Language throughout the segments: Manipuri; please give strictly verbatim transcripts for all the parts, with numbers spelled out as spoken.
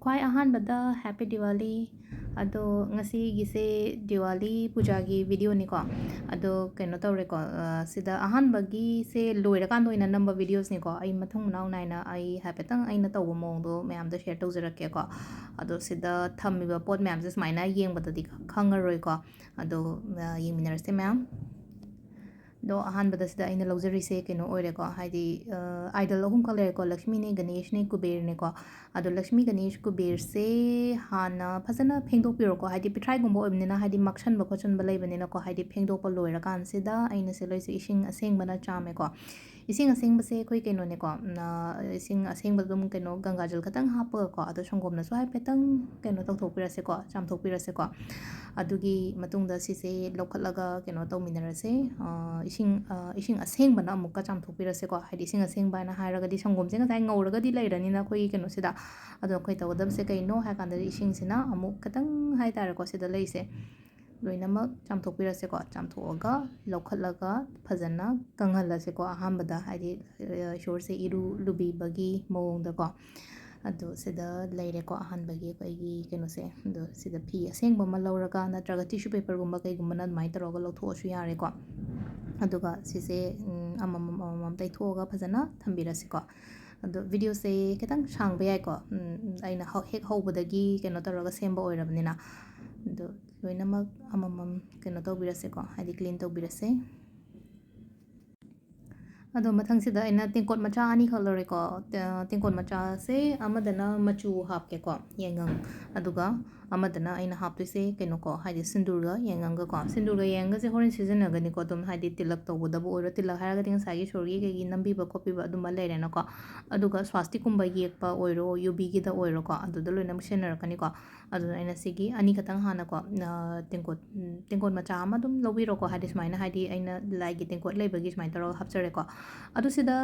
ꯈ꯭ꯋꯥꯏ ꯑꯍꯥꯟꯕꯗ Happy Diwali꯫ ꯑꯗꯣ ꯉꯁꯤꯒꯤꯁꯦ ꯗꯤꯋꯥꯂꯤ ꯄꯨꯖꯥꯒꯤ ꯚꯤꯗꯤꯑꯣꯅꯤꯀꯣ꯫ ꯑꯗꯣ ꯀꯩꯅꯣ ꯇꯧꯔꯦꯀꯣ, ꯑ, ꯁꯤꯗ ꯑꯍꯥꯟꯕꯒꯤꯁꯦ ꯂꯣꯏꯔꯀꯥꯟꯗ ꯑꯣꯏꯅ ꯅꯝꯕ ꯚꯤꯗꯤꯑꯣꯁꯅꯤꯀꯣ꯫ ꯑꯩ ꯃꯊꯪ ꯃꯅꯥꯎ ꯅꯥꯏꯅ ꯑꯩ ꯍꯥꯏꯐꯦꯠꯇꯪ ꯑꯩꯅ ꯇꯧꯕ ꯃꯑꯣꯡꯗꯣ ꯃꯌꯥꯝꯗ ꯁꯤꯌꯔ ꯇꯧꯖꯔꯛꯀꯦꯀꯣ꯫ ꯑꯗꯣ ꯁꯤꯗ ꯊꯝꯃꯤꯕ ꯄꯣꯠ ꯃꯌꯥꯝꯁꯦ ꯁꯨꯃꯥꯏꯅ ꯌꯦꯡꯕꯗꯗꯤ ꯈꯪꯉꯔꯣꯏꯀꯣ꯫ ꯑꯗꯣ, ꯑ, ꯌꯦꯡꯃꯤꯟꯅꯔꯁꯦ ꯃꯌꯥꯝ꯫ ꯑꯗꯣ ꯑꯍꯥꯟꯕꯗ ꯁꯤꯗ ꯑꯩꯅ ꯂꯧꯖꯔꯤꯁꯦ ꯀꯩꯅꯣ ꯑꯣꯏꯔꯦꯀꯣ, ꯍꯥꯏꯗꯤ, ꯑ, idol ꯑꯍꯨꯝꯈꯛ ꯂꯩꯔꯦꯀꯣ, ꯂꯛꯁꯃꯤꯅꯦ, ꯒꯅꯦꯁꯅꯦ, ꯀꯨꯕꯦꯔꯅꯦꯀꯣ꯫ ꯑꯗꯣ ꯂꯛꯁꯃꯤ, ꯒꯅꯦꯁ, ꯀꯨꯕꯦꯔꯁꯦ ꯍꯥꯟꯅ ꯐꯖꯅ ꯐꯦꯡꯗꯣꯛꯄꯤꯔꯣꯀꯣ, ꯍꯥꯏꯗꯤ ꯄꯤꯊ꯭ꯔꯥꯏꯒꯨꯝꯕ ꯑꯣꯏꯕꯅꯤꯅ, ꯍꯥꯏꯗꯤ ꯃꯛꯁꯟꯕ ꯈꯣꯠꯆꯟꯕ ꯂꯩꯕꯅꯤꯅꯀꯣ, ꯍꯥꯏꯗꯤ ꯐꯦꯡꯗꯣꯛꯄ ꯂꯣꯏꯔꯀꯥꯟꯁꯤꯗ ꯑꯩꯅ ꯁꯤ ꯂꯣꯏꯁꯦ ꯏꯁꯤꯡ ꯑꯁꯦꯡꯕꯅ ꯆꯥꯝꯃꯦꯀꯣ꯫ ꯏꯁꯤꯡ ꯑꯁꯦꯡꯕꯁꯦ ꯑꯩꯈꯣꯏ ꯀꯩꯅꯣꯅꯦꯀꯣ, ꯎꯝ, ꯑ, ꯏꯁꯤꯡ ꯑꯁꯦꯡꯕ ꯑꯗꯨꯝ ꯀꯩꯅꯣ ꯒꯪꯒꯥꯖꯜ ꯈꯛꯇꯪ ꯍꯥꯞꯄꯒꯀꯣ, ꯑꯗꯣ ꯁꯪꯒꯣꯝꯅꯁꯨ ꯍꯥꯏꯐꯦꯠꯇꯪ ꯀꯩꯅꯣ ꯇꯧꯊꯣꯛꯄꯤꯔꯁꯦꯀꯣ, ꯆꯥꯝꯊꯣꯛꯄꯤꯔꯁꯦꯀꯣ꯫ ꯑꯗꯨꯒꯤ ꯃꯇꯨꯡꯗ ꯁꯤꯁꯦ ꯂꯧꯈꯠꯂꯒ ꯀꯩꯅꯣ ꯇꯧꯃꯤꯟꯅꯔꯁꯦ꯫ ꯑ, ꯏꯁꯤꯡ, ꯑ, ꯏꯁꯤꯡ ꯑꯁꯦꯡꯕꯅ ꯑꯃꯨꯛꯀ ꯆꯥꯝꯊꯣꯛꯄꯤꯔꯁꯦꯀꯣ꯫ ꯍꯥꯏꯗꯤ ꯏꯁꯤꯡ ꯑꯁꯦꯡꯕ ꯍꯥꯏꯅ ꯍꯥꯏꯔꯒꯗꯤ ꯁꯪꯒꯣꯝꯁꯦ ꯉꯁꯥꯏ ꯉꯧꯔꯒꯗꯤ ꯂꯩꯔꯅꯤꯅ ꯑꯩꯈꯣꯏꯒꯤ ꯀꯩꯅꯣꯁꯤꯗ꯫ ꯑꯗꯣ ꯑꯩꯈꯣꯏ ꯇꯧꯒꯗꯕꯁꯦ ꯀꯩꯅꯣ ꯍꯥꯏ ꯀꯥꯟꯗꯗꯤ ꯏꯁꯤꯡꯁꯤꯅ ꯑꯃꯨꯛ ꯈꯤꯇꯪ ꯍꯥꯏ ꯇꯥꯔꯦꯀꯣ, ꯁꯤꯗ ꯂꯩꯁꯦ ꯂꯣꯏꯅꯃꯛ ꯆꯥꯝꯊꯣꯛꯄꯤꯔꯁꯦꯀꯣ꯫ ꯆꯥꯝꯊꯣꯛꯑꯒ ꯂꯧꯈꯠꯂꯒ ꯐꯖꯅ ꯀꯪꯍꯜꯂꯁꯦꯀꯣ꯫ ꯑꯍꯥꯟꯕꯗ ꯍꯥꯏꯗꯤ, ꯑ, ꯏꯁꯣꯔꯁꯦ ꯏꯔꯨ ꯂꯨꯕꯤꯕꯒꯤ ꯃꯑꯣꯡꯗꯀꯣ꯫ ꯑꯗꯣ ꯁꯤꯗ ꯂꯩꯔꯦꯀꯣ ꯑꯍꯥꯟꯕꯒꯤ ꯑꯩꯈꯣꯏꯒꯤ ꯀꯩꯅꯣꯁꯦ꯫ ꯑꯗꯣ ꯁꯤꯗ ꯐꯤ ꯑꯁꯦꯡꯕ ꯑꯃ ꯂꯧꯔꯒ, ꯅꯠꯇ꯭ꯔꯒ tissue paperꯒꯨꯝꯕ ꯀꯩꯒꯨꯝꯕꯅ ꯑꯗꯨꯃꯥꯏꯅ ꯇꯧꯔꯒ ꯂꯧꯊꯣꯛꯑꯁꯨ ꯌꯥꯔꯦꯀꯣ꯫ ꯑꯗꯨꯒ ꯁꯤꯁꯦ, ꯎꯝ, ꯑꯃꯃꯝ ꯑꯃꯃꯝ ꯇꯩꯊꯣꯛꯑꯒ ꯐꯖꯅ ꯊꯝꯕꯤꯔꯁꯤꯀꯣ꯫ ꯑꯗꯣ ꯚꯤꯗꯤꯑꯣꯁꯦ ꯈꯤꯇꯪ ꯁꯥꯡꯕ ꯌꯥꯏꯀꯣ꯫ ꯎꯝ, ꯑꯩꯅ ꯍꯧ-, ꯍꯦꯛ ꯍꯧꯕꯗꯒꯤ ꯀꯩꯅꯣ ꯇꯧꯔꯒ ꯁꯦꯝꯕ ꯑꯣꯏꯔꯕꯅꯤꯅ꯫ ꯑꯗꯣ ꯂꯣꯏꯅꯃꯛ ꯑꯃꯃꯝ ꯀꯩꯅꯣ ꯇꯧꯕꯤꯔꯁꯦꯀꯣ, ꯍꯥꯏꯗꯤ clean ꯇꯧꯕꯤꯔꯁꯦ꯫ ꯑꯗꯣ ꯃꯊꯪꯁꯤꯗ ꯑꯩꯅ ꯇꯦꯡꯀꯣꯠ ꯃꯆꯥ ꯑꯅꯤꯈꯛ ꯂꯧꯔꯦꯀꯣ꯫ ꯇꯦ-, ꯇꯦꯡꯀꯣꯠ ꯃꯆꯥꯁꯦ ꯑꯃꯗꯅ ꯃꯆꯨ ꯍꯥꯞꯀꯦꯀꯣ, ꯌꯥꯏꯉꯪ, ꯑꯗꯨꯒ ꯑꯃꯗꯅ ꯑꯩꯅ ꯍꯥꯞꯇꯣꯏꯁꯦ ꯀꯩꯅꯣꯀꯣ, ꯍꯥꯏꯗꯤ ꯁꯤꯟꯗꯨꯔꯒ ꯌꯥꯏꯉꯪꯒꯀꯣ꯫ ꯁꯤꯟꯗꯨꯔꯒ ꯌꯥꯏꯉꯪꯒꯁꯦ ꯍꯣꯔꯦꯟ ꯁꯤꯖꯤꯟꯅꯒꯅꯤꯀꯣ, ꯑꯗꯨꯝ ꯍꯥꯏꯗꯤ ꯇꯤꯂꯛ ꯇꯧꯕꯗꯕꯨ ꯑꯣꯏꯔꯣ, ꯇꯤꯂꯛ ꯍꯥꯏꯔꯒꯗꯤ ꯉꯁꯥꯏꯒꯤ ꯏꯁꯣꯔꯒꯤ ꯀꯩꯒꯤ ꯅꯝꯕꯤꯕ ꯈꯣꯠꯄꯤꯕ ꯑꯗꯨꯝꯕ ꯂꯩꯔꯦꯅꯀꯣ꯫ ꯑꯗꯨꯒ ꯁ꯭ꯋꯥꯁꯇꯤꯛꯀꯨꯝꯕ ꯌꯦꯛꯄ ꯑꯣꯏꯔꯣ, ꯌꯨꯕꯤꯒꯤꯗ ꯑꯣꯏꯔꯣꯀꯣ, ꯑꯗꯨꯗ ꯂꯣꯏꯅꯃꯛ ꯁꯤꯖꯤꯟꯅꯔꯛꯀꯅꯤꯀꯣ꯫ ꯑꯗꯨꯅ ꯑꯩꯅ ꯁꯤꯒꯤ ꯑꯅꯤꯈꯛꯇꯪ ꯍꯥꯟꯅꯀꯣ, ꯑ, ꯇꯦꯡꯀꯣꯠ, ꯎꯝ, ꯇꯦꯡꯀꯣꯠ ꯃꯆꯥ ꯑꯃ ꯑꯗꯨꯝ ꯂꯧꯕꯤꯔꯣꯀꯣ, ꯍꯥꯏꯗꯤ ꯁꯨꯃꯥꯏꯅ, ꯍꯥꯏꯗꯤ ꯑꯩꯅ ꯂꯥꯏꯒꯤ ꯇꯦꯡꯀꯣꯠ ꯂꯩꯕꯒꯤ ꯁꯨꯃꯥꯏꯅ ꯇꯧꯔꯒ ꯍꯥꯞꯆꯔꯦꯀꯣ꯫ ꯑꯗꯨ ꯁꯤꯗ,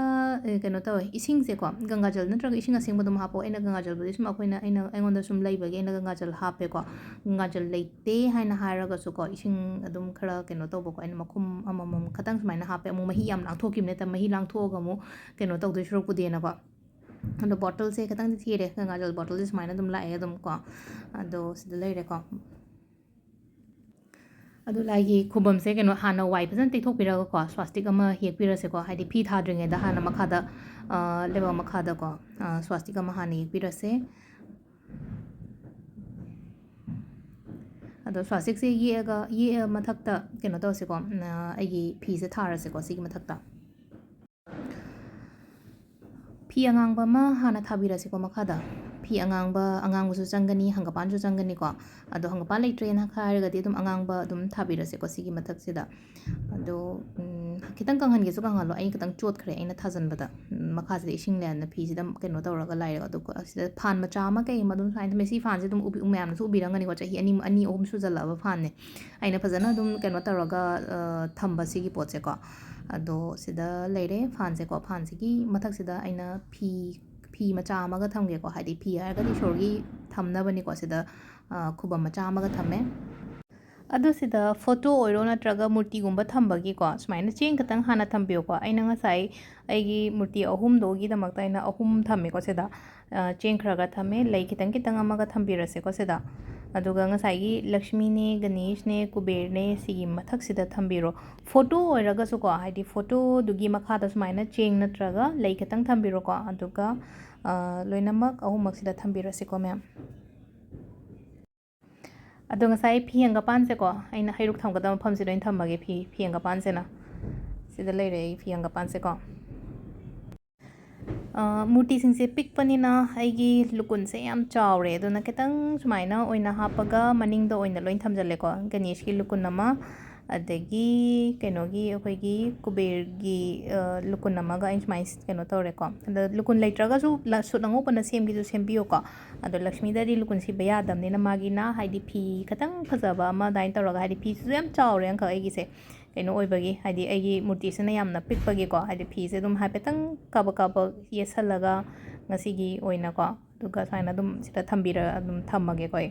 ꯑ, ꯀꯩꯅꯣ ꯇꯧꯋꯦ, ꯏꯁꯤꯡꯁꯦꯀꯣ, ꯒꯪꯒꯥꯖꯜ ꯅꯠꯇ꯭ꯔꯒ ꯏꯁꯤꯡ ꯑꯁꯦꯡꯕ ꯑꯗꯨꯝ ꯍꯥꯞꯄꯣ꯫ ꯑꯩꯅ ꯒꯪꯒꯥꯖꯜꯕꯨꯗꯤ ꯁꯨꯝ ꯑꯩꯈꯣꯏꯅ, ꯑꯩꯅ, ꯑꯩꯉꯣꯟꯗ ꯁꯨꯝ ꯂꯩꯕꯒꯤ ꯑꯩꯅ ꯒꯪꯒꯥꯖꯜ ꯍꯥꯞꯄꯦꯀꯣ꯫ ꯒꯪꯒꯥꯖꯜ ꯂꯩꯇꯦ ꯍꯥꯏꯅ ꯍꯥꯏꯔꯒꯁꯨꯀꯣ, ꯏꯁꯤꯡ ꯑꯗꯨꯝ ꯈꯔ ꯀꯩꯅꯣ ꯇꯧꯕꯀꯣ, ꯑꯩꯅ ꯃꯈꯨꯝ ꯑꯃꯃꯝ ꯈꯛꯇꯪ ꯁꯨꯃꯥꯏꯅ ꯍꯥꯞꯄꯦ꯫ ꯑꯃꯨꯛ ꯃꯍꯤ ꯌꯥꯝ ꯂꯥꯡꯊꯣꯛꯈꯤꯕꯅꯦ, ꯃꯍꯤ ꯂꯥꯡꯊꯣꯛꯑꯒ ꯑꯃꯨꯛ ꯀꯩꯅꯣ ꯇꯧꯗꯣꯏ ꯁꯔꯨꯛꯄꯨꯗꯤꯅꯀꯣ꯫ ꯑꯗꯣ ꯕꯣꯇꯜꯁꯦ ꯈꯤꯇꯪꯗꯤ ꯊꯤꯔꯦ, ꯒꯪꯒꯥꯖꯜ ꯕꯣꯇꯜꯁꯦ ꯁꯨꯃꯥꯏꯅ ꯑꯗꯨꯝ ꯂꯥꯛꯑꯦ ꯑꯗꯨꯝ ꯀꯣ꯫ ꯑꯗꯣ ꯁꯤꯗ ꯂꯩꯔꯦꯀꯣ꯫ ꯑꯗꯣ ꯂꯥꯏꯒꯤ ꯈꯨꯕꯝꯁꯦ ꯀꯩꯅꯣ, ꯍꯥꯟꯅ ꯋꯥꯏ ꯐꯖꯅ ꯇꯩꯊꯣꯛꯄꯤꯔꯒꯀꯣ, ꯁ꯭ꯋꯥꯁꯇꯤꯛ ꯑꯃ ꯌꯦꯛꯄꯤꯔꯁꯦꯀꯣ꯫ ꯍꯥꯏꯗꯤ ꯐꯤ ꯊꯥꯗ꯭ꯔꯤꯉꯩꯗ ꯍꯥꯟꯅ ꯃꯈꯥꯗ, ꯑ, ꯂꯩꯕꯥꯛ ꯃꯈꯥꯗꯀꯣ, ꯑ, ꯁ꯭ꯋꯥꯁꯇꯤꯛ ꯑꯃ ꯍꯥꯟꯅ ꯌꯦꯛꯄꯤꯔꯁꯦ꯫ ꯑꯗꯣ ꯁ꯭ꯋꯥꯁꯇꯤꯛꯁꯦ ꯌꯦꯛꯑꯒ, ꯌꯦꯛꯑ ꯃꯊꯛꯇ ꯀꯩꯅꯣ ꯇꯧꯔꯁꯦꯀꯣ, ꯑ, ꯑꯩꯒꯤ ꯐꯤꯁꯦ ꯊꯥꯔꯁꯦꯀꯣ ꯁꯤꯒꯤ ꯃꯊꯛꯇ꯫ ꯐꯤ ꯑꯉꯥꯡꯕ ꯑꯃ ꯍꯥꯟꯅ ꯊꯥꯕꯤꯔꯁꯤꯀꯣ ꯃꯈꯥꯗ꯫ ꯐꯤ ꯑꯉꯥꯡꯕ, ꯑꯉꯥꯡꯕꯁꯨ ꯆꯪꯒꯅꯤ, ꯍꯪꯒꯄꯥꯟꯁꯨ ꯆꯪꯒꯅꯤꯀꯣ꯫ ꯑꯗꯣ ꯍꯪꯒꯄꯥꯟ ꯂꯩꯇ꯭ꯔꯦꯅ ꯍꯥꯏꯔꯒꯗꯤ ꯑꯗꯨꯝ ꯑꯉꯥꯡꯕ ꯑꯗꯨꯝ ꯊꯥꯕꯤꯔꯁꯦꯀꯣ ꯁꯤꯒꯤ ꯃꯊꯛꯁꯤꯗ꯫ ꯑꯗꯣ, ꯎꯝ, ꯈꯤꯇꯪ ꯀꯪꯍꯟꯒꯦꯁꯨ ꯀꯪꯍꯜꯂꯣ, ꯑꯩ ꯈꯤꯇꯪ ꯆꯣꯠꯈ꯭ꯔꯦ ꯑꯩꯅ ꯊꯥꯖꯟꯕꯗ꯫ ꯎꯝ, ꯃꯈꯥꯁꯤꯗ ꯏꯁꯤꯡ ꯂꯩꯔꯅ ꯐꯤꯁꯤꯗ ꯀꯩꯅꯣ ꯇꯧꯔꯒ ꯂꯩꯔꯦ꯫ ꯑꯗꯨꯒ ꯑꯁꯤꯗ ꯐꯥꯟ ꯃꯆꯥ ꯑꯃ ꯀꯩ ꯑꯃ ꯑꯗꯨꯝ ꯁꯨꯃꯥꯏꯅ ꯊꯝꯃꯦ꯫ ꯁꯤ ꯐꯥꯟꯁꯦ ꯑꯗꯨꯝ ꯎꯕꯤ-, ꯃꯌꯥꯝꯅꯁꯨ ꯎꯕꯤꯔꯝꯒꯅꯤꯀꯣ, ꯆꯍꯤ ꯑꯅꯤ, ꯑꯅꯤ ꯑꯍꯨꯝ ꯁꯨꯖꯜꯂꯛꯑꯕ ꯐꯥꯟꯅꯦ꯫ ꯑꯩꯅ ꯐꯖꯅ ꯑꯗꯨꯝ ꯀꯩꯅꯣ ꯇꯧꯔꯒ, ꯑ, ꯊꯝꯕ ꯁꯤꯒꯤ ꯄꯣꯠꯁꯦꯀꯣ꯫ ꯑꯗꯣ ꯁꯤꯗ ꯂꯩꯔꯦ ꯐꯥꯟꯁꯦꯀꯣ꯫ ꯐꯥꯟꯁꯤꯒꯤ ꯃꯊꯛꯁꯤꯗ ꯑꯩꯅ ꯐꯤ, ꯐꯤ ꯃꯆꯥ ꯑꯃꯒ ꯊꯝꯒꯦꯀꯣ꯫ ꯍꯥꯏꯗꯤ ꯐꯤ ꯍꯥꯏꯔꯒꯗꯤ ꯏꯁꯣꯔꯒꯤ ꯊꯝꯅꯕꯅꯤꯀꯣ꯫ ꯁꯤꯗ, ꯑ, ꯈꯨꯕꯝ ꯃꯆꯥ ꯑꯃꯒ ꯊꯝꯃꯦ꯫ ꯑꯗꯨ ꯁꯤꯗ ꯐꯣꯇꯣ ꯑꯣꯏꯔꯣ ꯅꯠꯇ꯭ꯔꯒ ꯃꯨꯔꯇꯤꯒꯨꯝꯕ ꯊꯝꯕꯒꯤꯀꯣ, ꯁꯨꯃꯥꯏꯅ ꯆꯦꯡ ꯈꯛꯇꯪ ꯍꯥꯟꯅ ꯊꯝꯕꯤꯌꯨꯀꯣ꯫ ꯑꯩꯅ ꯉꯁꯥꯏ ꯑꯩꯒꯤ ꯃꯨꯔꯇꯤ ꯑꯍꯨꯝꯗꯨꯒꯤꯗꯃꯛꯇ ꯑꯩꯅ ꯑꯍꯨꯝ ꯊꯝꯃꯦꯀꯣ ꯁꯤꯗ꯫ ꯑ, ꯆꯦꯡ ꯈꯔꯒ ꯊꯝꯃꯦ, ꯂꯩ ꯈꯤꯇꯪ ꯈꯤꯇꯪ ꯑꯃꯒ ꯊꯝꯕꯤꯔꯁꯦꯀꯣ ꯁꯤꯗ꯫ ꯑꯗꯨꯒ ꯉꯁꯥꯏꯒꯤ ꯂꯛꯁꯃꯤꯅꯦ, ꯒꯅꯦꯁꯅꯦ, ꯀꯨꯕꯦꯔꯅꯦ ꯁꯤꯒꯤ ꯃꯊꯛꯁꯤꯗ ꯊꯝꯕꯤꯔꯣ꯫ ꯐꯣꯇꯣ ꯑꯣꯏꯔꯒꯁꯨꯀꯣ, ꯍꯥꯏꯗꯤ ꯐꯣꯇꯣꯗꯨꯒꯤ ꯃꯈꯥꯗ ꯁꯨꯃꯥꯏꯅ ꯆꯦꯡ ꯅꯠꯇ꯭ꯔꯒ ꯂꯩ ꯈꯤꯇꯪ ꯊꯝꯕꯤꯔꯣꯀꯣ꯫ ꯑꯗꯨꯒ, ꯑ, ꯂꯣꯏꯅꯃꯛ ꯑꯍꯨꯝꯃꯛꯁꯤꯗ ꯊꯝꯕꯤꯔꯁꯤꯀꯣ ꯃꯌꯥꯝ꯫ ꯑꯗꯣ ꯉꯁꯥꯏ ꯐꯤ ꯍꯦꯟꯒꯄꯥꯟꯁꯦꯀꯣ, ꯑꯩꯅ ꯍꯩꯔꯨꯛ ꯊꯝꯒꯗꯕ ꯃꯐꯝꯁꯤꯗ ꯑꯣꯏꯅ ꯊꯝꯃꯒꯦ ꯐꯤ, ꯐꯤ ꯍꯦꯟꯒꯄꯥꯟꯁꯤꯅ꯫ ꯁꯤꯗ ꯂꯩꯔꯦ ꯑꯩ ꯐꯤ ꯍꯦꯟꯒꯄꯥꯟꯁꯦꯀꯣ꯫ ꯑ, ꯃꯨꯔꯇꯤꯁꯤꯡꯁꯦ ꯄꯤꯛꯄꯅꯤꯅ ꯑꯩꯒꯤ ꯂꯨꯀꯨꯟꯁꯦ ꯌꯥꯝ ꯆꯥꯎꯔꯦ, ꯑꯗꯨꯅ ꯈꯤꯇꯪ ꯁꯨꯃꯥꯏꯅ ꯑꯣꯏꯅ ꯍꯥꯞꯄꯒ ꯃꯅꯤꯡꯗ ꯑꯣꯏꯅ ꯂꯣꯏ ꯊꯝꯖꯜꯂꯦꯀꯣ꯫ ꯒꯅꯦꯁꯀꯤ ꯂꯨꯀꯨꯟ ꯑꯃ, ꯑꯗꯒꯤ ꯀꯩꯅꯣꯒꯤ ꯑꯩꯈꯣꯏꯒꯤ ꯀꯨꯕꯦꯔꯒꯤ, ꯑ, ꯂꯨꯀꯨꯟ ꯑꯃꯒ ꯑꯩꯅ ꯁꯨꯃꯥꯏꯅ ꯀꯩꯅꯣ ꯇꯧꯔꯦꯀꯣ꯫ ꯑꯗ ꯂꯨꯀꯨꯟ ꯂꯩꯇ꯭ꯔꯒꯁꯨ ꯂ-, ꯁꯨꯠ ꯑꯉꯧꯕꯅ ꯁꯦꯝꯒꯦꯁꯨ ꯁꯦꯝꯕꯤꯌꯨꯀꯣ꯫ ꯑꯗꯣ ꯂꯛꯁꯃꯤꯗꯗꯤ ꯂꯨꯀꯨꯟ ꯁꯤꯕ ꯌꯥꯗꯕꯅꯤꯅ ꯃꯥꯒꯤꯅ ꯍꯥꯏꯗꯤ ꯐꯤ ꯈꯤꯇꯪ ꯐꯖꯕ ꯑꯃ ꯑꯗꯨꯃꯥꯏꯅ ꯇꯧꯔꯒ, ꯍꯥꯏꯗꯤ ꯐꯤꯁꯤꯁꯨ ꯌꯥꯝ ꯆꯥꯎꯔꯦ ꯑꯪꯀꯜ ꯑꯩꯒꯤꯁꯦ꯫ ꯀꯩꯅꯣ ꯑꯣꯏꯕꯒꯤ, ꯍꯥꯏꯗꯤ ꯑꯩꯒꯤ ꯃꯨꯔꯇꯤꯁꯤꯅ ꯌꯥꯝꯅ ꯄꯤꯛꯄꯒꯤꯀꯣ, ꯍꯥꯏꯗꯤ ꯐꯤꯁꯦ ꯑꯗꯨꯝ ꯍꯥꯏꯐꯦꯠꯇꯪ ꯀꯥꯕꯛ ꯀꯥꯕꯛ ꯌꯦꯠꯁꯜꯂꯒ ꯉꯁꯤꯒꯤ ꯑꯣꯏꯅꯀꯣ, ꯑꯗꯨꯒ ꯁꯨꯃꯥꯏꯅ ꯑꯗꯨꯝ ꯁꯤꯗ ꯊꯝꯕꯤꯔ-, ꯑꯗꯨꯝ ꯊꯝꯃꯒꯦꯀꯣ ꯑꯩ꯫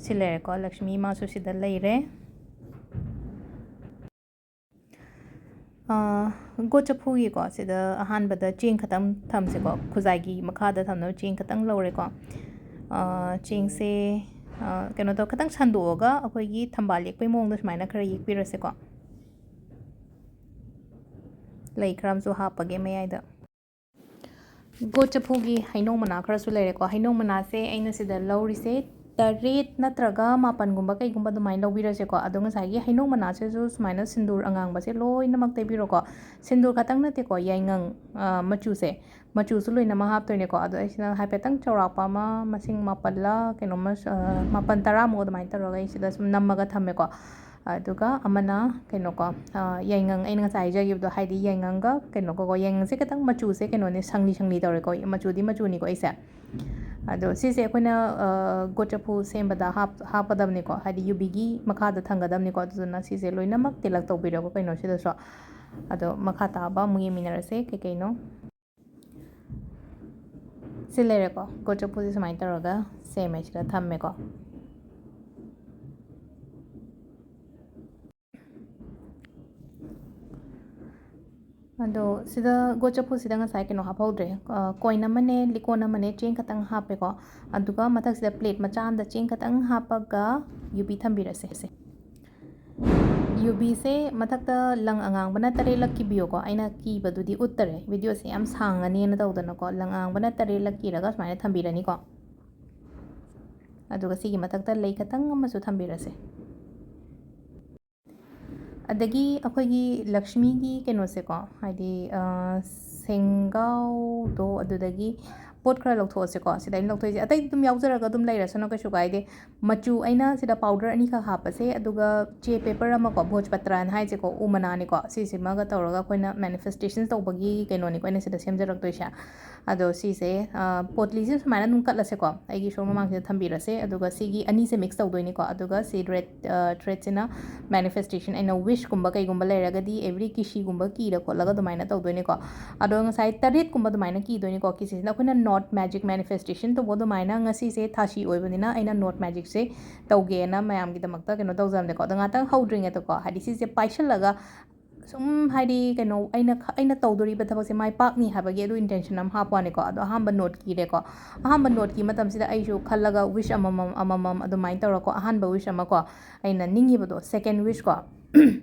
ꯁꯤ ꯂꯩꯔꯦꯀꯣ, ꯂꯛꯁꯃꯤ ꯃꯥꯁꯨ ꯁꯤꯗ ꯂꯩꯔꯦ꯫ ꯑꯥ, ꯒꯣꯠ ꯆꯐꯨꯒꯤꯀꯣ, ꯁꯤꯗ ꯑꯍꯥꯟꯕꯗ ꯆꯦꯡ ꯈꯇꯪ ꯊꯝꯁꯤꯀꯣ, ꯈꯨꯖꯥꯏꯒꯤ ꯃꯈꯥꯗ ꯊꯝꯅꯕ ꯆꯦꯡ ꯈꯇꯪ ꯂꯧꯔꯦꯀꯣ꯫ ꯑꯥ, ꯆꯦꯡꯁꯦ, ꯑꯥ, ꯀꯩꯅꯣ ꯇꯧ, ꯈꯇꯪ ꯁꯟꯗꯣꯛꯑꯒ ꯑꯩꯈꯣꯏꯒꯤ ꯊꯝꯕꯥꯜ ꯌꯦꯛꯄꯩ ꯃꯑꯣꯡꯗ ꯁꯨꯃꯥꯏꯅ ꯈꯔ ꯌꯦꯛꯄꯤꯔꯁꯦꯀꯣ꯫ ꯂꯩ ꯈꯔ ꯑꯃꯁꯨ ꯍꯥꯞꯄꯒꯦ ꯃꯌꯥꯏꯗ꯫ ꯒꯣꯠ ꯆꯐꯨꯒꯤ ꯍꯩꯅꯧ ꯃꯅꯥ ꯈꯔꯁꯨ ꯂꯩꯔꯦꯀꯣ꯫ ꯍꯩꯅꯧ ꯃꯅꯥꯁꯦ ꯑꯩꯅ ꯁꯤꯗ ꯂꯧꯔꯤꯁꯦ ꯇꯔꯦꯠ ꯅꯠꯇ꯭ꯔꯒ ꯃꯥꯄꯟꯒꯨꯝꯕ ꯀꯩꯒꯨꯝꯕ ꯑꯗꯨꯃꯥꯏꯅ ꯂꯧꯕꯤꯔꯁꯦꯀꯣ꯫ ꯑꯗꯣ ꯉꯁꯥꯏꯒꯤ ꯍꯩꯅꯧ ꯃꯅꯥꯁꯤꯁꯨ ꯁꯨꯃꯥꯏꯅ ꯁꯤꯟꯗꯨꯔ ꯑꯉꯥꯡꯕꯁꯦ ꯂꯣꯏꯅꯃꯛ ꯇꯩꯕꯤꯔꯣꯀꯣ꯫ ꯁꯤꯟꯗꯨꯔ ꯈꯛꯇꯪ ꯅꯠꯇꯦꯀꯣ, ꯌꯥꯏꯉꯪ, ꯑ, ꯃꯆꯨꯁꯦ, ꯃꯆꯨꯁꯨ ꯂꯣꯏꯅꯃꯛ ꯍꯥꯞꯇꯣꯏꯅꯦꯀꯣ꯫ ꯑꯗꯣ ꯑꯩꯁꯤꯅ ꯍꯥꯏꯐꯦꯠꯇꯪ ꯆꯥꯎꯔꯥꯛꯄ ꯑꯃ, ꯃꯁꯤꯡ ꯃꯥꯄꯜꯂ ꯀꯩꯅꯣꯝꯃ, ꯑ, ꯃꯥꯄꯜ ꯇꯔꯥꯃꯨꯛ ꯑꯗꯨꯃꯥꯏꯅ ꯇꯧꯔꯒ ꯑꯩ ꯁꯤꯗ ꯁꯨꯝ ꯅꯝꯃꯒ ꯊꯝꯃꯦꯀꯣ꯫ ꯑꯗꯨꯒ ꯑꯃꯅ ꯀꯩꯅꯣꯀꯣ, ꯑ, ꯌꯥꯏꯉꯪ, ꯑꯩꯅ ꯉꯁꯥꯏ ꯍꯥꯏꯖꯈꯤꯕꯗꯣ, ꯍꯥꯏꯗꯤ ꯌꯥꯏꯉꯪꯒ ꯀꯩꯅꯣꯒꯀꯣ, ꯌꯥꯏꯉꯪꯁꯦ ꯈꯤꯇꯪ ꯃꯆꯨꯁꯦ ꯀꯩꯅꯣꯅꯦ, ꯁꯪꯂꯤ ꯁꯪꯂꯤ ꯇꯧꯔꯦꯀꯣ, ꯃꯆꯨꯗꯤ ꯃꯆꯨꯅꯤꯀꯣ ꯑꯩꯁꯦ꯫ ꯑꯗꯣ ꯁꯤꯁꯦ ꯑꯩꯈꯣꯏꯅ, ꯑ, ꯒꯣꯠ ꯆꯐꯨ ꯁꯦꯝꯕꯗ ꯍꯥꯞ-, ꯍꯥꯞꯀꯗꯕꯅꯤꯀꯣ, ꯍꯥꯏꯗꯤ ꯌꯨꯕꯤꯒꯤ ꯃꯈꯥꯗ ꯊꯝꯒꯗꯕꯅꯤꯀꯣ꯫ ꯑꯗꯨꯗꯨꯅ ꯁꯤꯁꯦ ꯂꯣꯏꯅꯃꯛ ꯇꯤꯜꯂꯛ ꯇꯧꯕꯤꯔꯒ ꯀꯩꯅꯣꯁꯤꯗꯁꯨ꯫ ꯑꯗꯣ ꯃꯈꯥ ꯇꯥꯕ ꯑꯃꯨꯛ ꯌꯦꯡꯃꯤꯟꯅꯔꯁꯦ ꯀꯩ ꯀꯩꯅꯣ꯫ ꯁꯤ ꯂꯩꯔꯦꯀꯣ, ꯒꯣꯠ ꯆꯐꯨꯁꯦ ꯁꯨꯃꯥꯏꯅ ꯇꯧꯔꯒ ꯁꯦꯝꯃꯦ, ꯁꯤꯗ ꯊꯝꯃꯦꯀꯣ꯫ ꯑꯗꯣ ꯁꯤꯗ ꯒꯣꯠ ꯆꯐꯨꯁꯤꯗ ꯉꯁꯥꯏ ꯀꯩꯅꯣ ꯍꯥꯞꯍꯧꯗ꯭ꯔꯦ, ꯑ, ꯀꯣꯏꯟ ꯑꯃꯅꯦ, ꯂꯤꯀꯣꯟ ꯑꯃꯅꯦ, ꯆꯦꯡ ꯈꯛꯇꯪ ꯍꯥꯞꯄꯦꯀꯣ꯫ ꯑꯗꯨꯒ ꯃꯊꯛꯁꯤꯗ ꯄ꯭ꯂꯦꯠ ꯃꯆꯥ ꯑꯃꯗ ꯆꯦꯡ ꯈꯛꯇꯪ ꯍꯥꯞꯄꯒ ꯌꯨꯕꯤ ꯊꯝꯕꯤꯔꯁꯦ꯫ ꯌꯨꯕꯤꯁꯦ ꯃꯊꯛꯇ ꯂꯪ ꯑꯉꯥꯡꯕꯅ ꯇꯔꯦꯠꯂꯛ ꯀꯤꯕꯤꯌꯣꯀꯣ꯫ ꯑꯩꯅ ꯀꯤꯕꯗꯨꯗꯤ ꯎꯠꯇꯔꯦ, ꯚꯤꯗꯤꯑꯣꯁꯦ ꯌꯥꯝ ꯁꯥꯡꯉꯅꯤꯅ ꯇꯧꯗꯅꯀꯣ꯫ ꯂꯪ ꯑꯉꯥꯡꯕꯅ ꯇꯔꯦꯠꯂꯛ ꯀꯤꯔꯒ ꯁꯨꯃꯥꯏꯅ ꯊꯝꯕꯤꯔꯅꯤꯀꯣ꯫ ꯑꯗꯨꯒ ꯁꯤꯒꯤ ꯃꯊꯛꯇ ꯂꯩ ꯈꯇꯪ ꯑꯃꯁꯨ ꯊꯝꯕꯤꯔꯁꯦ꯫ ꯑꯗꯒꯤ ꯑꯩꯈꯣꯏꯒꯤ ꯂꯛꯁꯃꯤꯒꯤ ꯀꯩꯅꯣꯁꯦꯀꯣ, ꯍꯥꯏꯗꯤ, ꯑ, ꯁꯦꯡꯒꯥꯎꯗꯣ, ꯑꯗꯨꯗꯒꯤ ꯄꯣꯠ ꯈꯔ ꯂꯧꯊꯣꯛꯑꯁꯦꯀꯣ꯫ ꯁꯤꯗ ꯑꯩꯅ ꯂꯧꯊꯣꯛꯏꯁꯦ, ꯑꯇꯩ ꯑꯗꯨꯝ ꯌꯥꯎꯖꯔꯒ ꯑꯗꯨꯝ ꯂꯩꯔꯁꯅꯨ, ꯀꯩꯁꯨ ꯀꯥꯏꯗꯦ꯫ ꯃꯆꯨ ꯑꯩꯅ ꯁꯤꯗ ꯄꯥꯎꯗꯔ ꯑꯅꯤꯈꯛ ꯍꯥꯞꯄꯁꯦ, ꯑꯗꯨꯒ ꯆꯦ ꯄꯦꯄꯔ ꯑꯃꯀꯣ, ꯚꯣꯖꯄꯇ꯭ꯔꯥꯅ ꯍꯥꯏꯁꯦꯀꯣ, ꯎ ꯃꯅꯥꯅꯤꯀꯣ, ꯁꯤꯁꯤꯃꯒ ꯇꯧꯔꯒ ꯑꯩꯈꯣꯏꯅ ꯃꯦꯅꯤꯐꯦꯁꯇꯦꯁꯟ ꯇꯧꯕꯒꯤ ꯀꯩꯅꯣꯅꯤꯀꯣ ꯑꯩꯅ ꯁꯤꯗ ꯁꯦꯝꯖꯔꯛꯇꯣꯏꯁꯦ꯫ ꯑꯗꯣ ꯁꯤꯁꯦ, ꯑ, ꯄꯣꯠꯂꯤꯁꯦ ꯁꯨꯃꯥꯏꯅ ꯑꯗꯨꯝ ꯀꯠꯂꯁꯦꯀꯣ, ꯑꯩꯒꯤ ꯁꯣꯔ ꯃꯃꯥꯡꯁꯤꯗ ꯊꯝꯕꯤꯔꯁꯦ꯫ ꯑꯗꯨꯒ ꯁꯤꯒꯤ ꯑꯅꯤꯁꯦ ꯃꯤꯛꯁ ꯇꯧꯗꯣꯏꯅꯤꯀꯣ꯫ ꯑꯗꯨꯒ ꯁꯤ ꯔꯦꯗ, ꯑ, ꯊ꯭ꯔꯦꯗꯁꯤꯅ ꯃꯦꯅꯤꯐꯦꯁꯇꯦꯁꯟ, ꯑꯩꯅ ꯋꯤꯁꯀꯨꯝꯕ ꯀꯩꯒꯨꯝꯕ ꯂꯩꯔꯒꯗꯤ ꯑꯦꯕ꯭ꯔꯤ ꯀꯤꯁꯤꯒꯨꯝꯕ ꯀꯤꯔ ꯈꯣꯠꯂꯒ ꯑꯗꯨꯃꯥꯏꯅ ꯇꯧꯗꯣꯏꯅꯤꯀꯣ꯫ ꯑꯗꯣ ꯉꯁꯥꯏ ꯇꯔꯦꯠꯀꯨꯝꯕ ꯑꯗꯨꯃꯥꯏꯅ ꯀꯤꯗꯣꯏꯅꯤꯀꯣ꯫ ꯀꯤꯁꯤꯁꯤꯅ ꯑꯩꯈꯣꯏꯅ ꯅꯣꯠ ꯃꯦꯖꯤꯛ ꯃꯦꯅꯤꯐꯦꯁꯇꯦꯁꯟ ꯇꯧꯕ ꯑꯗꯨꯃꯥꯏꯅ ꯉꯁꯤꯁꯦ ꯊꯥꯁꯤ ꯑꯣꯏꯕꯅꯤꯅ ꯑꯩꯅ ꯅꯣꯠ ꯃꯦꯖꯤꯛꯁꯦ ꯇꯧꯒꯦꯅ ꯃꯌꯥꯝꯒꯤꯗꯃꯛꯇ ꯀꯩꯅꯣ ꯇꯧꯖꯕꯅꯦꯀꯣ꯫ ꯑꯗꯣ ꯉꯥꯛꯇꯪ ꯍꯧꯗ꯭ꯔꯤꯉꯩꯗꯀꯣ, ꯍꯥꯏꯗꯤ ꯁꯤꯁꯦ ꯄꯥꯏꯁꯜꯂꯒ ꯁꯨꯝ ꯍꯥꯏꯗꯤ ꯀꯩꯅꯣ, ꯑꯩꯅ ꯈ-, ꯑꯩꯅ ꯇꯧꯗꯣꯔꯤꯕ ꯊꯕꯛꯁꯦ ꯃꯥꯏ ꯄꯥꯛꯅꯤ ꯍꯥꯏꯕꯒꯤ ꯑꯗꯨ intention ꯑꯃ ꯍꯥꯞꯄ ꯋꯥꯅꯤꯀꯣ꯫ ꯑꯗꯣ ꯑꯍꯥꯟꯕ note ꯀꯤꯔꯦꯀꯣ꯫ ꯑꯍꯥꯟꯕ note ꯀꯤ ꯃꯇꯝꯁꯤꯗ ꯑꯩꯁꯨ ꯈꯜꯂꯒ wish ꯑꯃꯃꯝ, ꯑꯃꯃꯝ ꯑꯗꯨꯃꯥꯏꯅ ꯇꯧꯔꯀꯣ꯫ ꯑꯍꯥꯟꯕ wish ꯑꯃꯀꯣ, ꯑꯩꯅ ꯅꯤꯡꯉꯤꯕꯗꯣ, second wish ꯀꯣ꯫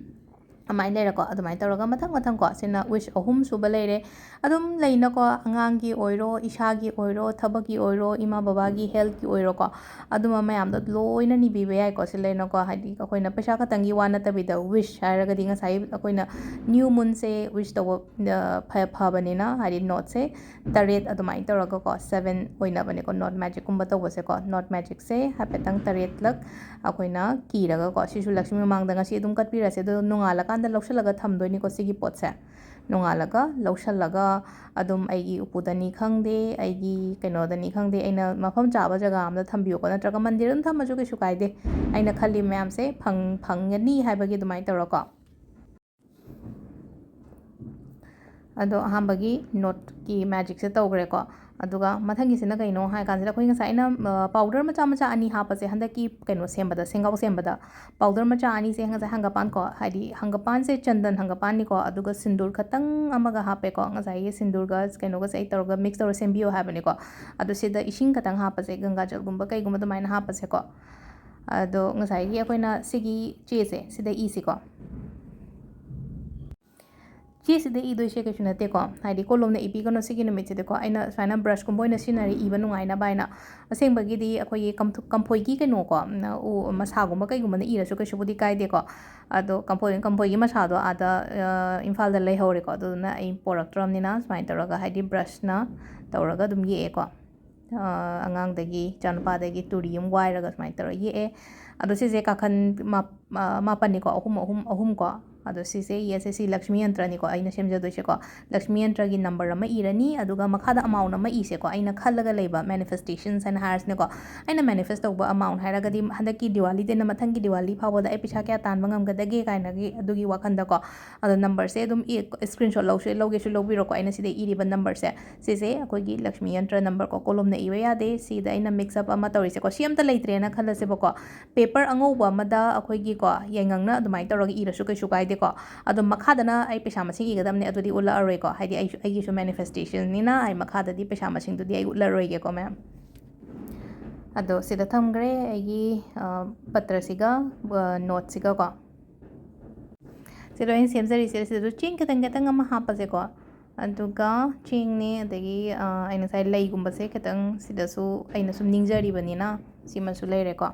ꯑꯗꯨꯃꯥꯏꯅ ꯂꯩꯔꯦꯀꯣ꯫ ꯑꯗꯨꯃꯥꯏꯅ ꯇꯧꯔꯒ ꯃꯊꯪ ꯃꯊꯪ ꯀꯣ, ꯁꯤꯅ wish ꯑꯍꯨꯝ ꯁꯨꯕ ꯂꯩꯔꯦ꯫ ꯑꯗꯨꯝ ꯂꯩꯅꯀꯣ, ꯑꯉꯥꯡꯒꯤ ꯑꯣꯏꯔꯣ, ꯏꯁꯥꯒꯤ ꯑꯣꯏꯔꯣ, ꯊꯕꯛꯀꯤ ꯑꯣꯏꯔꯣ, ꯏꯃꯥ ꯕꯕꯥꯒꯤ healthꯀꯤ ꯑꯣꯏꯔꯣꯀꯣ, ꯑꯗꯨꯝꯕ ꯃꯌꯥꯝꯗꯣ ꯂꯣꯏꯅ ꯅꯤꯕꯤꯕ ꯌꯥꯏꯀꯣ꯫ ꯁꯤ ꯂꯩꯅꯀꯣ, ꯍꯥꯏꯗꯤ ꯑꯩꯈꯣꯏꯅ ꯄꯩꯁꯥ ꯈꯛꯇꯪꯒꯤ ꯋꯥ ꯅꯠꯇꯕꯤꯗ, wish ꯍꯥꯏꯔꯒꯗꯤ ꯉꯁꯥꯏ ꯑꯩꯈꯣꯏꯅ new moonꯁꯦ wish ꯇꯧꯕ, ꯑ, ꯐ-, ꯐꯕꯅꯤꯅ, ꯍꯥꯏꯗꯤ noteꯁꯦ ꯇꯔꯦꯠ ꯑꯗꯨꯃꯥꯏꯅ ꯇꯧꯔꯒꯀꯣ, seven ꯑꯣꯏꯅꯕꯅꯦꯀꯣ, note magicꯀꯨꯝꯕ ꯇꯧꯕꯁꯦꯀꯣ꯫ Note magicꯁꯦ ꯍꯥꯏꯐꯦꯠꯇꯪ ꯇꯔꯦꯠꯂꯛ ꯑꯩꯈꯣꯏꯅ ꯀꯤꯔꯒꯀꯣ, ꯁꯤꯁꯨ ꯂꯛꯁꯃꯤ ꯃꯃꯥꯡꯗ ꯉꯁꯤ ꯑꯗꯨꯝ ꯀꯠꯄꯤꯔꯁꯦ꯫ ꯑꯗꯣ ꯅꯣꯡꯉꯥꯜꯂꯀꯥꯟꯗ ꯂꯧꯁꯤꯜꯂꯒ ꯊꯝꯗꯣꯏꯅꯤꯀꯣ, ꯁꯤꯒꯤ ꯄꯣꯠꯁꯦ꯫ ꯅꯣꯡꯉꯥꯜꯂꯒ ꯂꯧꯁꯤꯜꯂꯒ ꯑꯗꯨꯝ ꯑꯩꯒꯤ ꯎꯄꯨꯗꯅꯤ ꯈꯪꯗꯦ, ꯑꯩꯒꯤ ꯀꯩꯅꯣꯗꯅꯤ ꯈꯪꯗꯦ, ꯑꯩꯅ ꯃꯐꯝ ꯆꯥꯕ ꯖꯒꯥ ꯑꯃꯗ ꯊꯝꯕꯤꯌꯨꯀꯣ, ꯅꯠꯇ꯭ꯔꯒ ꯃꯟꯗꯤꯔ ꯑꯗꯨꯝ ꯊꯝꯃꯁꯨ ꯀꯩꯁꯨ ꯀꯥꯏꯗꯦ꯫ ꯑꯩꯅ ꯈꯜꯂꯤ ꯃꯌꯥꯝꯁꯦ ꯐꯪ-, ꯐꯪꯒꯅꯤ ꯍꯥꯏꯕꯒꯤ ꯑꯗꯨꯃꯥꯏꯅ ꯇꯧꯔꯀꯣ꯫ ꯑꯗꯣ ꯑꯍꯥꯟꯕꯒꯤ noteꯀꯤ magicꯁꯦ ꯇꯧꯈ꯭ꯔꯦꯀꯣ꯫ ꯑꯗꯨꯒ ꯃꯊꯪꯒꯤꯁꯤꯅ ꯀꯩꯅꯣ ꯍꯥꯏ ꯀꯥꯟꯁꯤꯗ, ꯑꯩꯈꯣꯏ ꯉꯁꯥꯏ ꯑꯩꯅ, ꯑ, powder ꯃꯆꯥ ꯃꯆꯥ ꯑꯅꯤ ꯍꯥꯞꯄꯁꯦ, ꯍꯟꯗꯛꯀꯤ ꯀꯩꯅꯣ ꯁꯦꯝꯕꯗ, ꯁꯦꯡꯒꯥꯎ ꯁꯦꯝꯕꯗ, powder ꯃꯆꯥ ꯑꯅꯤꯁꯦ ꯉꯁꯥꯏ ꯍꯪꯒꯄꯥꯟ ꯀꯣ, ꯍꯥꯏꯗꯤ ꯍꯪꯒꯄꯥꯟꯁꯦ ꯆꯟꯗꯟ ꯍꯪꯒꯄꯥꯟꯅꯤꯀꯣ, ꯑꯗꯨꯒ ꯁꯤꯟꯗꯨꯔ ꯈꯇꯪ ꯑꯃꯒ ꯍꯥꯞꯄꯦꯀꯣ꯫ ꯉꯁꯥꯏꯒꯤ ꯁꯤꯟꯗꯨꯔꯒ ꯀꯩꯅꯣꯒꯁꯦ ꯑꯩ ꯇꯧꯔꯒ mix ꯇꯧꯔ ꯁꯦꯝꯕꯤꯌꯣ ꯍꯥꯏꯕꯅꯤꯀꯣ꯫ ꯑꯗꯣ ꯁꯤꯗ ꯏꯁꯤꯡ ꯈꯇꯪ ꯍꯥꯞꯄꯁꯦ, ꯒꯪꯒꯥꯖꯜꯒꯨꯝꯕ ꯀꯩꯒꯨꯝꯕ ꯑꯗꯨꯃꯥꯏꯅ ꯍꯥꯞꯄꯁꯦꯀꯣ꯫ ꯑꯗꯣ ꯉꯁꯥꯏꯒꯤ ꯑꯩꯈꯣꯏꯅ ꯁꯤꯒꯤ ꯆꯦꯁꯦ, ꯁꯤꯗ ꯏꯁꯤꯀꯣ꯫ ꯆꯦꯁꯤꯗ ꯏꯗꯣꯏꯁꯦ ꯀꯩꯁꯨ ꯅꯠꯇꯦꯀꯣ, ꯍꯥꯏꯗꯤ ꯀꯣꯂꯣꯝꯅ ꯏꯕꯤꯒꯅꯣ ꯁꯤꯒꯤ ꯅꯨꯃꯤꯠꯁꯤꯗꯤꯀꯣ꯫ ꯑꯩꯅ ꯁꯨꯃꯥꯏꯅ brushꯀꯨꯝꯕ ꯑꯣꯏꯅ ꯁꯤꯖꯤꯟꯅꯔꯦ ꯏꯕ ꯅꯨꯡꯉꯥꯏꯅꯕ ꯍꯥꯏꯅ꯫ ꯑꯁꯦꯡꯕꯒꯤꯗꯤ ꯑꯩꯈꯣꯏꯒꯤ ꯀꯝꯊ-, ꯀꯝꯐꯣꯏꯒꯤ ꯀꯩꯅꯣꯀꯣ, ꯎ, ꯃꯁꯥꯒꯨꯝꯕ ꯀꯩꯒꯨꯝꯕꯅ ꯏꯔꯁꯨ ꯀꯩꯁꯨꯕꯨꯗꯤ ꯀꯥꯏꯗꯦꯀꯣ꯫ ꯑꯗꯣ ꯀꯝꯐꯣꯏ-, ꯀꯝꯐꯣꯏꯒꯤ ꯃꯁꯥꯗꯣ ꯑꯥꯗ, ꯑ, ꯏꯝꯐꯥꯜꯗ ꯂꯩꯍꯧꯔꯦꯀꯣ, ꯑꯗꯨꯗꯨꯅ ꯑꯩ ꯄꯣꯔꯛꯇ꯭ꯔꯕꯅꯤꯅ ꯁꯨꯃꯥꯏꯅ ꯇꯧꯔꯒ, ꯍꯥꯏꯗꯤ brushꯅ ꯇꯧꯔꯒ ꯑꯗꯨꯝ ꯌꯦꯛꯑꯦꯀꯣ꯫ ꯑ, ꯑꯉꯥꯡꯗꯒꯤ, ꯏꯆꯥꯅꯨꯄꯥꯗꯒꯤ ꯇꯨꯔꯤ ꯑꯃ ꯋꯥꯏꯔꯒ ꯁꯨꯃꯥꯏꯅ ꯇꯧꯔꯒ ꯌꯦꯛꯑꯦ꯫ ꯑꯗꯣ ꯁꯤꯁꯦ ꯀꯥꯈꯟ ꯃꯥ-, ꯑ, ꯃꯥꯄꯟꯅꯤꯀꯣ, ꯑꯍꯨꯝ, ꯑꯍꯨꯝ, ꯑꯍꯨꯝ ꯀꯣ꯫ ꯑꯗꯣ ꯁꯤꯁꯦ, ꯌꯦꯁ, ꯁꯤ ꯂꯛꯁꯃꯤ ꯌꯟꯇ꯭ꯔꯅꯤꯀꯣ ꯑꯩꯅ ꯁꯦꯝꯖꯗꯣꯏꯁꯦꯀꯣ꯫ ꯂꯛꯁꯃꯤ ꯌꯟꯇ꯭ꯔꯒꯤ number ꯑꯃ ꯏꯔꯅꯤ, ꯑꯗꯨꯒ ꯃꯈꯥꯗ amount ꯑꯃ ꯏꯁꯦꯀꯣ꯫ ꯑꯩꯅ ꯈꯜꯂꯒ ꯂꯩꯕ manifestations ꯍꯥꯏꯅ ꯍꯥꯏꯔꯁꯤꯅꯦꯀꯣ꯫ ꯑꯩꯅ manifest ꯇꯧꯕ amount ꯍꯥꯏꯔꯒꯗꯤ, ꯍꯟꯗꯛꯀꯤ ꯗꯤꯋꯥꯂꯤꯗꯩꯅ ꯃꯊꯪꯒꯤ ꯗꯤꯋꯥꯂꯤ ꯐꯥꯎꯕꯗ ꯑꯩ ꯄꯩꯁꯥ ꯀꯌꯥ ꯇꯥꯟꯕ ꯉꯝꯒꯗꯒꯦ ꯀꯥꯏꯅꯒꯤ ꯑꯗꯨꯒꯤ ꯋꯥꯈꯜꯗꯀꯣ꯫ ꯑꯗꯣ numberꯁꯦ ꯑꯗꯨꯝ ꯏ-, screenshot ꯂꯧꯁꯨ ꯂꯧꯒꯦꯁꯨ ꯂꯧꯕꯤꯔꯣꯀꯣ꯫ ꯑꯩꯅ ꯁꯤꯗ ꯏꯔꯤꯕ numberꯁꯦ, ꯁꯤꯁꯦ ꯑꯩꯈꯣꯏꯒꯤ ꯂꯛꯁꯃꯤ ꯌꯟꯇ꯭ꯔ number ꯀꯣ, ꯀꯣꯂꯣꯝꯅ ꯏꯕ ꯌꯥꯗꯦ꯫ ꯁꯤꯗ ꯑꯩꯅ mix up ꯑꯃ ꯇꯧꯔꯤꯁꯦꯀꯣ꯫ ꯁꯤ ꯑꯝꯇ ꯂꯩꯇ꯭ꯔꯦꯅ ꯈꯜꯂꯁꯦꯕꯀꯣ꯫ Paper ꯑꯉꯧꯕ ꯑꯃꯗ ꯑꯩꯈꯣꯏꯒꯤꯀꯣ, ꯌꯥꯏꯉꯪꯅ ꯑꯗꯨꯃꯥꯏꯅ ꯇꯧꯔꯒ ꯏꯔꯁꯨ ꯀꯩꯁꯨ ꯀꯥꯏꯗꯦ꯫ ꯀꯣ꯫ ꯑꯗꯣ ꯃꯈꯥꯗꯅ ꯑꯩ ꯄꯩꯁꯥ ꯃꯁꯤꯡ ꯏꯒꯗꯕꯅꯦ, ꯑꯗꯨꯗꯤ ꯎꯠꯂꯛꯑꯔꯣꯏꯀꯣ, ꯍꯥꯏꯗꯤ ꯑꯩꯁꯨ, ꯑꯩꯒꯤꯁꯨ ꯃꯦꯅꯤꯐꯦꯁꯇꯦꯁꯟꯅꯤꯅ ꯑꯩ ꯃꯈꯥꯗꯗꯤ ꯄꯩꯁꯥ ꯃꯁꯤꯡꯗꯨꯗꯤ ꯑꯩ ꯎꯠꯂꯔꯣꯏꯒꯦꯀꯣ ꯃꯌꯥꯝ꯫ ꯑꯗꯣ ꯁꯤꯗ ꯊꯝꯈ꯭ꯔꯦ ꯑꯩꯒꯤ, ꯑ, ꯄꯇ꯭ꯔꯁꯤꯒ, ꯑ, ꯅꯣꯠꯁꯤꯒꯀꯣ꯫ ꯁꯤꯗ ꯑꯩꯅ ꯁꯦꯝꯖꯔꯤꯁꯦ, ꯁꯤꯗꯁꯨ ꯆꯦꯡ ꯈꯤꯇꯪ ꯈꯤꯇꯪ ꯑꯃ ꯍꯥꯞꯄꯁꯦꯀꯣ꯫ ꯑꯗꯨꯒ ꯆꯦꯡꯅꯦ, ꯑꯗꯒꯤ, ꯑ, ꯑꯩꯅ ꯉꯁꯥꯏ ꯂꯩꯒꯨꯝꯕꯁꯦ ꯈꯤꯇꯪ ꯁꯤꯗꯁꯨ ꯑꯩꯅ ꯁꯨꯝ ꯅꯤꯡꯖꯔꯤꯕꯅꯤꯅ ꯁꯤꯃꯁꯨ ꯂꯩꯔꯦꯀꯣ꯫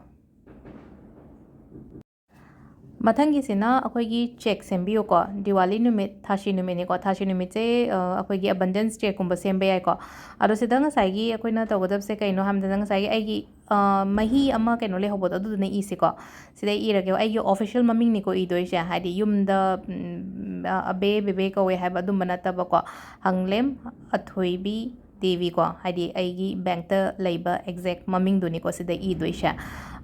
ꯃꯊꯪꯒꯤꯁꯤꯅ ꯑꯩꯈꯣꯏꯒꯤ ꯆꯦꯛ ꯁꯦꯝꯕꯤꯌꯨꯀꯣ꯫ ꯗꯤꯋꯥꯂꯤ ꯅꯨꯃꯤꯠ, ꯊꯥꯁꯤ ꯅꯨꯃꯤꯠꯅꯤꯀꯣ꯫ ꯊꯥꯁꯤ ꯅꯨꯃꯤꯠꯁꯦ, ꯑ, ꯑꯩꯈꯣꯏꯒꯤ ꯑꯕꯟꯗꯦꯟꯁ ꯆꯦꯛꯀꯨꯝꯕ ꯁꯦꯝꯕ ꯌꯥꯏꯀꯣ꯫ ꯑꯗꯣ ꯁꯤꯗ ꯉꯁꯥꯏꯒꯤ ꯑꯩꯈꯣꯏꯅ ꯇꯧꯒꯗꯕꯁꯦ ꯀꯩꯅꯣ ꯍꯥꯏꯕꯗ, ꯉꯁꯥꯏꯒꯤ ꯑꯩꯒꯤ, ꯑ, ꯃꯍꯤ ꯑꯃ ꯀꯩꯅꯣ ꯂꯩꯍꯧꯕꯗꯣ, ꯑꯗꯨꯗꯨꯅ ꯏꯁꯤꯀꯣ꯫ ꯁꯤꯗ ꯏꯔꯒꯦ꯫ ꯑꯩꯒꯤ ꯑꯣꯐꯤꯁꯤꯌꯦꯜ ꯃꯃꯤꯡꯅꯤꯀꯣ ꯏꯗꯣꯏꯁꯦ, ꯍꯥꯏꯗꯤ ꯌꯨꯝꯗ, ꯎꯝ, ꯑ, ꯑꯕꯦ, ꯕꯦꯕꯦ ꯀꯧꯋꯦ ꯍꯥꯏꯕ ꯑꯗꯨꯝꯕ ꯅꯠꯇꯕꯀꯣ꯫ ꯍꯪꯂꯦꯝ ꯑꯊꯣꯏꯕꯤ ꯗꯦꯕꯤ ꯀꯣ, ꯍꯥꯏꯗꯤ ꯑꯩꯒꯤ ꯕꯦꯡꯛꯇ ꯂꯩꯕ ꯑꯦꯛꯖꯦꯛ ꯃꯃꯤꯡꯗꯨꯅꯤꯀꯣ ꯁꯤꯗ ꯏꯗꯣꯏꯁꯦ꯫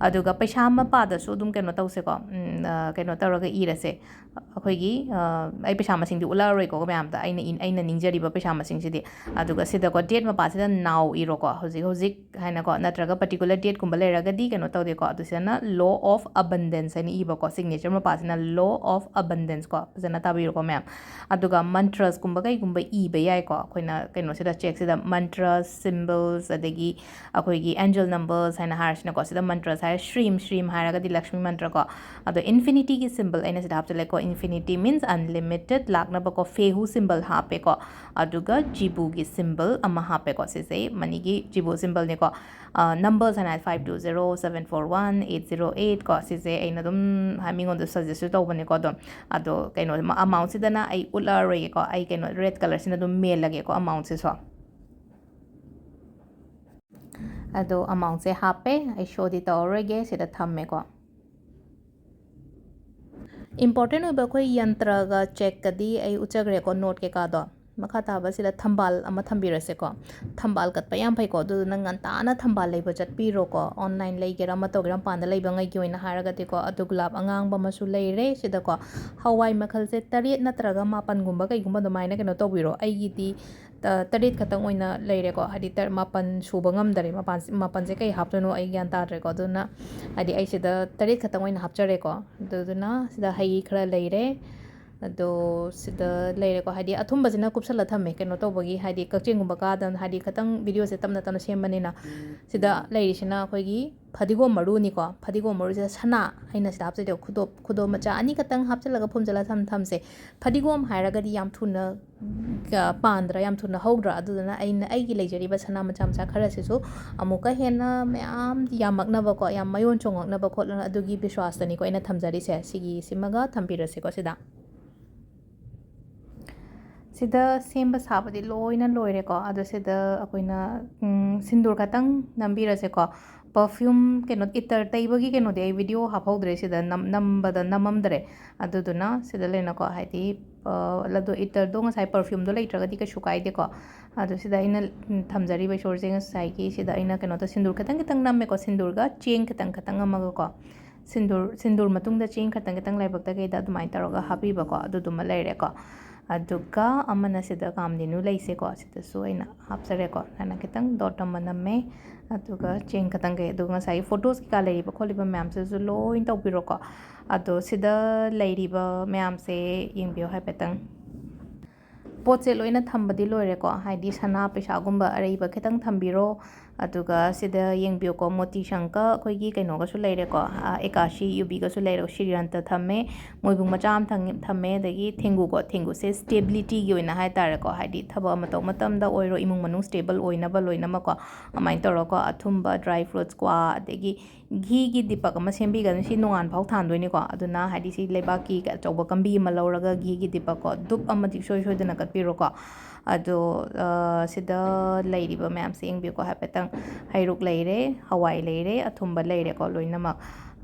ꯑꯗꯨꯒ ꯄꯩꯁꯥ ꯃꯄꯥꯗꯁꯨ ꯑꯗꯨꯝ ꯀꯩꯅꯣ ꯇꯧꯁꯦꯀꯣ, ꯎꯝ, ꯑ, ꯀꯩꯅꯣ ꯇꯧꯔꯒ ꯏꯔꯁꯦ꯫ ꯑꯩꯈꯣꯏꯒꯤ, ꯑ, ꯑꯩ ꯄꯩꯁꯥ ꯃꯁꯤꯡꯗꯤ ꯎꯠꯂꯛꯑꯔꯣꯏꯀꯣ ꯃꯌꯥꯝꯗ, ꯑꯩꯅ ꯏ-, ꯑꯩꯅ ꯅꯤꯡꯖꯔꯤꯕ ꯄꯩꯁꯥ ꯃꯁꯤꯡꯁꯤꯗꯤ꯫ ꯑꯗꯨꯒ ꯁꯤꯗꯀꯣ ꯗꯦꯠ ꯃꯄꯥꯁꯤꯗ ꯅꯥꯎ ꯏꯔꯣꯀꯣ, ꯍꯧꯖꯤꯛ ꯍꯧꯖꯤꯛ ꯍꯥꯏꯅꯀꯣ, ꯅꯠꯇ꯭ꯔꯒ ꯄꯔꯇꯤꯀꯨꯂꯔ ꯗꯦꯠꯀꯨꯝꯕ ꯂꯩꯔꯒꯗꯤ ꯀꯩꯅꯣ ꯇꯧꯗꯦꯀꯣ, ꯑꯗꯨ ꯁꯤꯗꯅ law of abundance ꯍꯥꯏꯅ ꯏꯕꯀꯣ, ꯁꯤꯒꯅꯦꯆꯔ ꯃꯄꯥꯁꯤꯅ law of abundance ꯀꯣ, ꯐꯖꯅ ꯇꯥꯕꯤꯔꯣꯀꯣ ꯃꯌꯥꯝ꯫ ꯑꯗꯨꯒ ꯃꯟꯇ꯭ꯔꯁꯀꯨꯝꯕ ꯀꯩꯒꯨꯝꯕ ꯏꯕ ꯌꯥꯏꯀꯣ, ꯑꯩꯈꯣꯏꯅ ꯀꯩꯅꯣꯁꯤꯗ, ꯆꯦꯛꯁꯤꯗ ꯃꯟꯇ꯭ꯔ, ꯁꯤꯝꯕꯜꯁ, ꯑꯗꯒꯤ ꯑꯩꯈꯣꯏꯒꯤ ꯑꯦꯟꯖꯦꯜ ꯅꯝꯕꯔꯁ ꯍꯥꯏꯅ ꯍꯥꯏꯔꯁꯤꯅꯀꯣ, ꯁꯤꯗ ꯃꯟꯇ꯭ꯔꯁ ꯍꯥꯏꯔ, ꯁ꯭ꯔꯤꯝ, ꯁ꯭ꯔꯤꯝ ꯍꯥꯏꯔꯒꯗꯤ ꯂꯛꯁꯃꯤ ꯃꯟꯇ꯭ꯔ ꯀꯣ꯫ ꯑꯗꯣ ꯏꯟꯐꯤꯅꯤꯇꯤꯒꯤ ꯁꯤꯝꯕꯜ ꯑꯩꯅ ꯁꯤꯗ ꯍꯥꯞꯆꯤꯜꯂꯦꯀꯣ, infinity means unlimited ꯂꯥꯛꯅꯕꯀꯣ, ꯐꯦꯍꯨ ꯁꯤꯝꯕꯜ ꯍꯥꯞꯄꯦꯀꯣ꯫ ꯑꯗꯨꯒ ꯖꯤꯕꯨꯒꯤ ꯁꯤꯝꯕꯜ ꯑꯃ ꯍꯥꯞꯄꯦꯀꯣ, ꯁꯤꯁꯦ ꯃꯅꯤꯒꯤ ꯖꯤꯕꯨ ꯁꯤꯝꯕꯜꯅꯤꯀꯣ꯫ ꯑ, ꯅꯝꯕꯔꯁ ꯍꯥꯏꯅ five two zero seven four one eight zero eight ꯀꯣ, ꯁꯤꯁꯦ ꯑꯩꯅ ꯑꯗꯨꯝ ꯍꯥꯏ, ꯃꯤꯉꯣꯟꯗ ꯁꯖꯦꯁꯁꯨ ꯇꯧꯕꯅꯦꯀꯣ꯫ ꯑꯗꯣ, ꯑꯗꯣ ꯀꯩꯅꯣ, ꯑꯃꯥꯎꯟꯁꯤꯗꯅ ꯑꯩ ꯎꯠꯂꯛꯑꯔꯣꯏꯒꯦꯀꯣ, ꯑꯩ ꯀꯩꯅꯣ, ꯔꯦꯗ ꯀꯂꯔꯁꯤꯅ ꯑꯗꯨꯝ ꯃꯦꯜꯂꯒꯦꯀꯣ ꯑꯃꯥꯎꯟꯁꯤꯁꯨ꯫ ꯑꯗꯣ ꯑꯃꯥꯎꯟꯁꯦ ꯍꯥꯞꯄꯦ, ꯑꯩ ꯁꯣꯗꯤ ꯇꯧꯔꯔꯣꯏꯒꯦ, ꯁꯤꯗ ꯊꯝꯃꯦꯀꯣ꯫ ꯏꯝꯄꯣꯔꯇꯦꯟ ꯑꯣꯏꯕ ꯑꯩꯈꯣꯏ ꯌꯟꯇ꯭ꯔꯒ ꯆꯦꯛꯀꯗꯤ ꯑꯩ ꯎꯠꯆꯈ꯭ꯔꯦꯀꯣ, ꯅꯣꯠ ꯀꯩꯀꯥꯗꯣ꯫ ꯃꯈꯥ ꯇꯥꯕꯁꯤꯗ ꯊꯝꯕꯥꯜ ꯑꯃ ꯊꯝꯕꯤꯔꯁꯦꯀꯣ꯫ ꯊꯝꯕꯥꯜ ꯀꯠꯄ ꯌꯥꯝ ꯐꯩꯀꯣ, ꯑꯗꯨꯗꯨꯅ ꯉꯟꯇꯥꯅ ꯊꯝꯕꯥꯜ ꯂꯩꯕ ꯆꯠꯄꯤꯔꯣꯀꯣ꯫ Online ꯂꯩꯒꯦꯔꯥ ꯑꯃ ꯇꯧꯒꯦꯔꯥ, ꯃꯄꯥꯟꯗ ꯂꯩꯕꯉꯩꯒꯤ ꯑꯣꯏꯅ ꯍꯥꯏꯔꯒꯗꯤꯀꯣ꯫ ꯑꯗꯨ ꯒꯨꯂꯥꯞ ꯑꯉꯥꯡꯕ ꯑꯃꯁꯨ ꯂꯩꯔꯦ ꯁꯤꯗꯀꯣ꯫ ꯍꯋꯥꯏ ꯃꯈꯜꯁꯦ ꯇꯔꯦꯠ ꯅꯠꯇ꯭ꯔꯒ ꯃꯥꯄꯟꯒꯨꯝꯕ ꯀꯩꯒꯨꯝꯕ ꯑꯗꯨꯃꯥꯏꯅ ꯀꯩꯅꯣ ꯇꯧꯕꯤꯔꯣ꯫ ꯑꯩꯒꯤꯗꯤ ꯇ-, ꯇꯔꯦꯠ ꯈꯛꯇꯪ ꯑꯣꯏꯅ ꯂꯩꯔꯦꯀꯣ, ꯍꯥꯏꯗꯤ ꯇꯔ-, ꯃꯥꯄꯟ ꯁꯨꯕ ꯉꯝꯗꯔꯦ, ꯃꯄꯥꯟ-, ꯃꯥꯄꯟꯁꯦ ꯀꯩ ꯍꯥꯞꯇꯣꯏꯅꯣ ꯑꯩ ꯒ꯭ꯌꯥꯟ ꯇꯥꯗ꯭ꯔꯦꯀꯣ꯫ ꯑꯗꯨꯅ ꯍꯥꯏꯗꯤ ꯑꯩ ꯁꯤꯗ ꯇꯔꯦꯠ ꯈꯛꯇꯪ ꯑꯣꯏꯅ ꯍꯥꯞꯆꯔꯦꯀꯣ꯫ ꯑꯗꯨꯗꯨꯅ ꯁꯤꯗ ꯍꯩ ꯈꯔ ꯂꯩꯔꯦ꯫ ꯑꯗꯣ ꯁꯤꯗ ꯂꯩꯔꯦꯀꯣ, ꯍꯥꯏꯗꯤ ꯑꯊꯨꯝꯕꯁꯤꯅ ꯀꯨꯞꯁꯜꯂ ꯊꯝꯃꯦ, ꯀꯩꯅꯣ ꯇꯧꯕꯒꯤ, ꯍꯥꯏꯗꯤ ꯀꯛꯆꯦꯡꯒꯨꯝꯕ ꯀꯥꯗꯅ, ꯍꯥꯏꯗꯤ ꯈꯤꯇꯪ ꯚꯤꯗꯤꯑꯣꯁꯦ ꯇꯞꯅ ꯇꯞꯅ ꯁꯦꯝꯕꯅꯤꯅ꯫ ꯁꯤꯗ ꯂꯩꯔꯤꯁꯤꯅ ꯑꯩꯈꯣꯏꯒꯤ ꯐꯗꯤꯒꯣꯝ ꯃꯔꯨꯅꯤꯀꯣ꯫ ꯐꯗꯤꯒꯣꯝ ꯃꯔꯨꯁꯤꯗ ꯁꯅꯥ ꯑꯩꯅ ꯁꯤꯗ ꯍꯥꯞꯆꯩꯗꯣ, ꯈꯨꯗꯣꯞ, ꯈꯨꯗꯣꯞ ꯃꯆꯥ ꯑꯅꯤ ꯈꯛꯇꯪ ꯍꯥꯞꯆꯤꯜꯂꯒ ꯐꯨꯝꯖꯤꯜꯂ ꯊꯝ-, ꯊꯝꯁꯦ꯫ ꯐꯗꯤꯒꯣꯝ ꯍꯥꯏꯔꯒꯗꯤ ꯌꯥꯝ ꯊꯨꯅ, ꯑ, ꯄꯥꯟꯗ꯭ꯔꯥ, ꯌꯥꯝ ꯊꯨꯅ ꯍꯧꯗ꯭ꯔꯥ? ꯑꯗꯨꯗꯨꯅ ꯑꯩꯅ ꯑꯩꯒꯤ ꯂꯩꯖꯔꯤꯕ ꯁꯅꯥ ꯃꯆꯥ ꯃꯆꯥ ꯈꯔꯁꯤꯁꯨ ꯑꯃꯨꯛꯀ ꯍꯦꯟꯅ ꯃꯌꯥꯝ ꯌꯥꯝꯃꯛꯅꯕꯀꯣ, ꯌꯥꯝ ꯃꯌꯣꯟ ꯆꯣꯡꯉꯛꯅꯕ ꯈꯣꯠꯂꯅ ꯑꯗꯨꯒꯤ ꯕꯤꯁ꯭ꯋꯥꯁꯇꯅꯤꯀꯣ ꯑꯩꯅ ꯊꯝꯖꯔꯤꯁꯦ꯫ ꯁꯤꯒꯤꯁꯤꯃꯒ ꯊꯝꯕꯤꯔꯁꯤꯀꯣ ꯁꯤꯗ꯫ ꯁꯤꯗ ꯁꯦꯝꯕ ꯁꯥꯕꯗꯤ ꯂꯣꯏꯅ ꯂꯣꯏꯔꯦꯀꯣ꯫ ꯑꯗꯣ ꯁꯤꯗ ꯑꯩꯈꯣꯏꯅ, ꯎꯝ, ꯁꯤꯟꯗꯨꯔ ꯈꯛꯇꯪ ꯅꯝꯕꯤꯔꯁꯦꯀꯣ꯫ Perfume, ꯀꯩꯅꯣ, ꯏꯇꯔ ꯇꯩꯕꯒꯤ ꯀꯩꯅꯣꯗꯤ ꯑꯩ ꯚꯤꯗꯤꯑꯣ ꯍꯥꯞꯍꯧꯗ꯭ꯔꯦ꯫ ꯁꯤꯗ ꯅꯝ-, ꯅꯝꯕꯗ ꯅꯝꯃꯝꯗ꯭ꯔꯦ꯫ ꯑꯗꯨꯗꯨꯅ ꯁꯤꯗ ꯂꯩꯅꯀꯣ, ꯍꯥꯏꯗꯤ, ꯑ, ꯑꯗꯣ ꯏꯇꯔꯗꯣ ꯉꯁꯥꯏ perfumeꯗꯣ ꯂꯩꯇ꯭ꯔꯒꯗꯤ ꯀꯩꯁꯨ ꯀꯥꯏꯗꯦꯀꯣ꯫ ꯑꯗꯣ ꯁꯤꯗ ꯑꯩꯅ, ꯎꯝ, ꯊꯝꯖꯔꯤꯕ ꯏꯁꯣꯔꯁꯦ ꯉꯁꯥꯏꯒꯤ ꯁꯤꯗ ꯑꯩꯅ ꯀꯩꯅꯣꯗ ꯁꯤꯟꯗꯨꯔ ꯈꯤꯇꯪ ꯈꯤꯇꯪ ꯅꯝꯃꯦꯀꯣ, ꯁꯤꯟꯗꯨꯔꯒ ꯆꯦꯡ ꯈꯤꯇꯪ ꯈꯤꯇꯪ ꯑꯃꯒꯀꯣ꯫ ꯁꯤꯟꯗꯨꯔ, ꯁꯤꯟꯗꯨꯔ ꯃꯇꯨꯡꯗ ꯆꯦꯡ ꯈꯛꯇꯪ ꯈꯛꯇꯪ ꯂꯥꯏꯕꯛꯇ ꯀꯩꯗ ꯑꯗꯨꯃꯥꯏꯅ ꯇꯧꯔꯒ ꯍꯥꯞꯄꯤꯕꯀꯣ, ꯑꯗꯨꯗꯨꯃ ꯂꯩꯔꯦꯀꯣ꯫ ꯑꯗꯨꯒ ꯑꯃꯅ ꯁꯤꯗ ꯀꯥꯝꯗꯦꯅꯨ ꯂꯩꯁꯦꯀꯣ, ꯁꯤꯗꯁꯨ ꯑꯩꯅ ꯍꯥꯞꯆꯔꯦꯀꯣ꯫ ꯑꯗꯨꯃꯥꯏꯅ ꯈꯤꯇꯪ dot ꯑꯃ ꯅꯝꯃꯦ, ꯑꯗꯨꯒ ꯆꯦꯡ ꯈꯛꯇꯪ ꯀꯩ, ꯑꯗꯨꯒ ꯉꯁꯥꯏꯒꯤ photos ꯀꯩꯀꯥ ꯂꯩꯔꯤꯕ ꯈꯣꯠꯂꯤꯕ ꯃꯌꯥꯝꯁꯤꯁꯨ ꯂꯣꯏ ꯇꯧꯕꯤꯔꯣꯀꯣ꯫ ꯑꯗꯣ ꯁꯤꯗ ꯂꯩꯔꯤꯕ ꯃꯌꯥꯝꯁꯦ ꯌꯦꯡꯕꯤꯌꯣ ꯍꯥꯏꯐꯦꯠꯇꯪ꯫ ꯄꯣꯠꯁꯦ ꯂꯣꯏꯅ ꯊꯝꯕꯗꯤ ꯂꯣꯏꯔꯦꯀꯣ, ꯍꯥꯏꯗꯤ ꯁꯅꯥ ꯄꯩꯁꯥꯒꯨꯝꯕ ꯑꯔꯩꯕ ꯈꯤꯇꯪ ꯊꯝꯕꯤꯔꯣ꯫ ꯑꯗꯨꯒ ꯁꯤꯗ ꯌꯦꯡꯕꯤꯌꯨꯀꯣ, ꯃꯣꯇꯤ ꯁꯪꯀ ꯑꯩꯈꯣꯏꯒꯤ ꯀꯩꯅꯣꯒꯁꯨ ꯂꯩꯔꯦꯀꯣ, ꯑ, ꯑꯦꯀꯥꯁꯤ ꯌꯨꯕꯤꯒꯁꯨ ꯂꯩꯔꯦ, ꯁ꯭ꯔꯤꯔꯟꯇ ꯊꯝꯃꯦ, ꯃꯣꯏꯕꯨꯡ ꯃꯆꯥ ꯑꯃ ꯊꯪ-, ꯊꯝꯃꯦ, ꯑꯗꯒꯤ ꯊꯦꯡꯒꯨꯀꯣ, ꯊꯦꯡꯒꯨꯁꯦ stabilityꯒꯤ ꯑꯣꯏꯅ ꯍꯥꯏ ꯇꯥꯔꯦꯀꯣ, ꯍꯥꯏꯗꯤ ꯊꯕꯛ ꯑꯃ ꯇꯧꯕ ꯃꯇꯝꯗ ꯑꯣꯏꯔꯣ, ꯏꯃꯨꯡ ꯃꯅꯨꯡ stable ꯑꯣꯏꯅꯕ ꯂꯣꯏꯅꯃꯛꯀꯣ, ꯑꯗꯨꯃꯥꯏꯅ ꯇꯧꯔꯒꯀꯣ, ꯑꯊꯨꯝꯕ, dry fruits, ꯀ꯭ꯋꯥ, ꯑꯗꯒꯤ ꯘꯤꯒꯤ ꯗꯤꯄꯛ ꯑꯃ ꯁꯦꯝꯕꯤꯒꯅꯤ꯫ ꯁꯤ ꯅꯣꯡꯉꯥꯟ ꯐꯥꯎ ꯊꯥꯟꯗꯣꯏꯅꯤꯀꯣ꯫ ꯑꯗꯨꯅ ꯍꯥꯏꯗꯤ ꯁꯤ ꯂꯩꯕꯥꯛꯀꯤ ꯑꯆꯧꯕ ꯀꯝꯕꯤ ꯑꯃ ꯂꯧꯔꯒ ꯘꯤꯒꯤ ꯗꯤꯄꯛꯀꯣ, ꯙꯨꯞ ꯑꯃꯗꯤ ꯁꯣꯏ ꯁꯣꯏꯗꯅ ꯀꯠꯄꯤꯔꯣꯀꯣ꯫ ꯑꯗꯣ, ꯑ, ꯁꯤꯗ ꯂꯩꯔꯤꯕ ꯃꯌꯥꯝꯁꯦ ꯌꯦꯡꯕꯤꯌꯨꯀꯣ ꯍꯥꯏꯐꯦꯠꯇꯪ꯫ ꯍꯩꯔꯨꯛ ꯂꯩꯔꯦ, ꯍꯋꯥꯏ ꯂꯩꯔꯦ, ꯑꯊꯨꯝꯕ ꯂꯩꯔꯦꯀꯣ ꯂꯣꯏꯅꯃꯛ꯫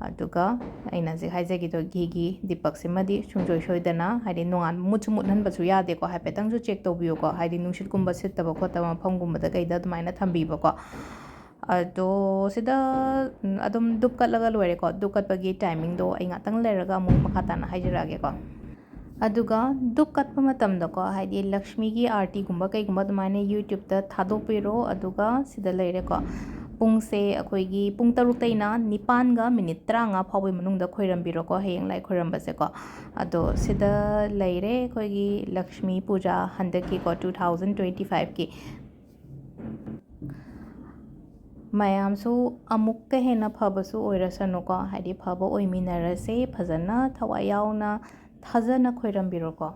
ꯑꯗꯨꯒ ꯑꯩꯅ ꯍꯧꯖꯤꯛ ꯍꯥꯏꯖꯈꯤꯗꯣ ꯘꯤꯒꯤ ꯗꯤꯄꯛꯁꯤꯃꯗꯤ ꯁꯨꯡꯁꯣꯏ ꯁꯣꯏꯗꯅ, ꯍꯥꯏꯗꯤ ꯅꯣꯡꯉꯥꯟꯕ ꯃꯨꯠꯁꯨ ꯃꯨꯠꯍꯟꯕꯁꯨ ꯌꯥꯗꯦꯀꯣ, ꯍꯥꯏꯐꯦꯠꯇꯪꯁꯨ ꯆꯦꯛ ꯇꯧꯕꯤꯌꯨꯀꯣ, ꯍꯥꯏꯗꯤ ꯅꯨꯡꯁꯤꯠꯀꯨꯝꯕ ꯁꯤꯠꯇꯕ ꯈꯣꯠꯇꯕ ꯃꯐꯝꯒꯨꯝꯕꯗ ꯀꯩꯗ ꯑꯗꯨꯃꯥꯏꯅ ꯊꯝꯕꯤꯕꯀꯣ꯫ ꯑꯗꯣ ꯁꯤꯗ, ꯎꯝ, ꯑꯗꯨꯝ ꯙꯨꯞ ꯀꯠꯂꯒ ꯂꯣꯏꯔꯦꯀꯣ꯫ ꯙꯨꯞ ꯀꯠꯄꯒꯤ ꯇꯥꯏꯃꯤꯡꯗꯣ ꯑꯩ ꯉꯥꯛꯇꯪ ꯂꯩꯔꯒ ꯑꯃꯨꯛ ꯃꯈꯥ ꯇꯥꯅ ꯍꯥꯏꯖꯔꯛꯑꯒꯦꯀꯣ꯫ ꯑꯗꯨꯒ ꯙꯨꯞ ꯀꯠꯄ ꯃꯇꯝꯗꯀꯣ, ꯍꯥꯏꯗꯤ ꯂꯛꯁꯃꯤꯒꯤ ꯑꯥꯔꯇꯤꯒꯨꯝꯕ ꯀꯩꯒꯨꯝꯕ ꯑꯗꯨꯃꯥꯏꯅ YouTube-ꯇ ꯊꯥꯗꯣꯛꯄꯤꯔꯣ꯫ ꯑꯗꯨꯒ ꯁꯤꯗ ꯂꯩꯔꯦꯀꯣ, ꯄꯨꯡꯁꯦ ꯑꯩꯈꯣꯏꯒꯤ ꯄꯨꯡ ꯇꯔꯨꯛꯇꯩꯅ ꯅꯤꯄꯥꯟꯒ ꯃꯤꯅꯤꯠ ꯇꯔꯥꯃꯉꯥ ꯐꯥꯎꯕꯒꯤ ꯃꯅꯨꯡꯗ ꯈꯣꯏꯔꯝꯕꯤꯔꯣꯀꯣ, ꯍꯌꯦꯡ ꯂꯥꯏ ꯈꯣꯏꯔꯝꯕꯁꯦꯀꯣ꯫ ꯑꯗꯣ ꯁꯤꯗ ꯂꯩꯔꯦ ꯑꯩꯈꯣꯏꯒꯤ ꯂꯛꯁꯃꯤ ꯄꯨꯖꯥ ꯍꯟꯗꯛꯀꯤꯀꯣ, two thousand twenty five-ꯀꯤ꯫ ꯃꯌꯥꯝꯁꯨ ꯑꯃꯨꯛꯀ ꯍꯦꯟꯅ ꯐꯕꯁꯨ ꯑꯣꯏꯔꯁꯅꯨꯀꯣ, ꯍꯥꯏꯗꯤ ꯐꯕ ꯑꯣꯏꯃꯤꯟꯅꯔꯁꯦ, ꯐꯖꯅ ꯊꯋꯥꯏ ꯌꯥꯎꯅ ꯊꯥꯖꯅ ꯈꯣꯏꯔꯝꯕꯤꯔꯣꯀꯣ꯫